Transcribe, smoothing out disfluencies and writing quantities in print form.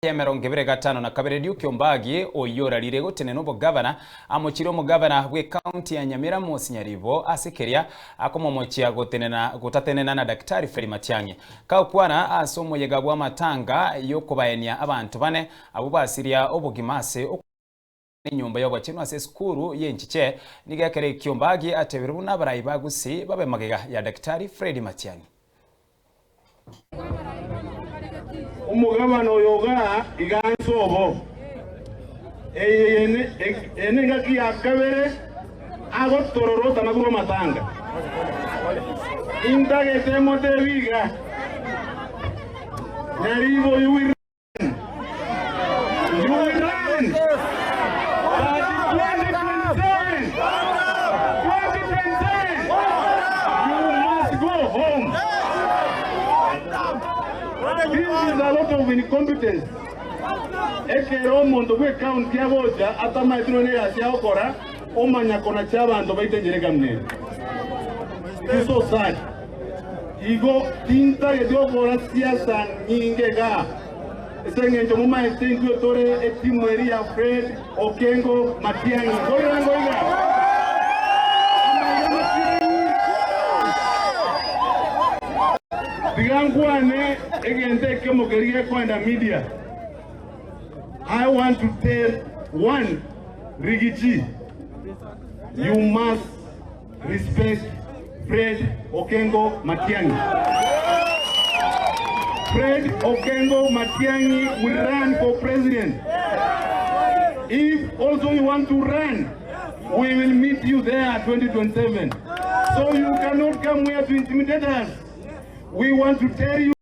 Y'emerongo ebere gatano na kabere Duke Ombagi, oyio orarire gotenena obogavana, amochire omogavana bw'ecounty ya Nyamira Moses Nyaribo ase keria akomomochia gotenena gotatenena na Daktari Fred Matiang'i. Kagokwana ase omoyega bw'amatanga y'okobaenia abanto bane abwo basiria obogima ase enyomba y'obochenu ase esukuru y'enchiche, nigo ekero ekio Ombagi atebire buna abarai ba Gusii babe magega ya Daktari Fred Matiang'i. Omogabana oyo igaa iga nse obo. Eye nengaki ya kabere agotorora otanakorwa amatanga. Intagete motebie iga, Nyaribo you will run, you will run, but 2027, 2027, you must go home. This is a lot of incompetence. Ekero omonto bw'ecounty agocha atamaeti nonya egasi agokora, omanya konacha abanto baite enchera ekamnene. It is so sad. Igo tintageti gokora siasa nyinge igaa, ase engencho momaete intwe tore etimu eria ya Fred Okengo Matiang'i. Nkoira ngoiga. Amaiga Matiang'i. Tiga nkwane egento ekemo keria gekoenda media. I want to tell one Rigathi, you must respect Fred Okengo Matiang'i. Fred Okengo Matiang'i will run for president. If also you want to run, we will meet you there 2027. So you cannot come here to intimidate us. We want to tell you.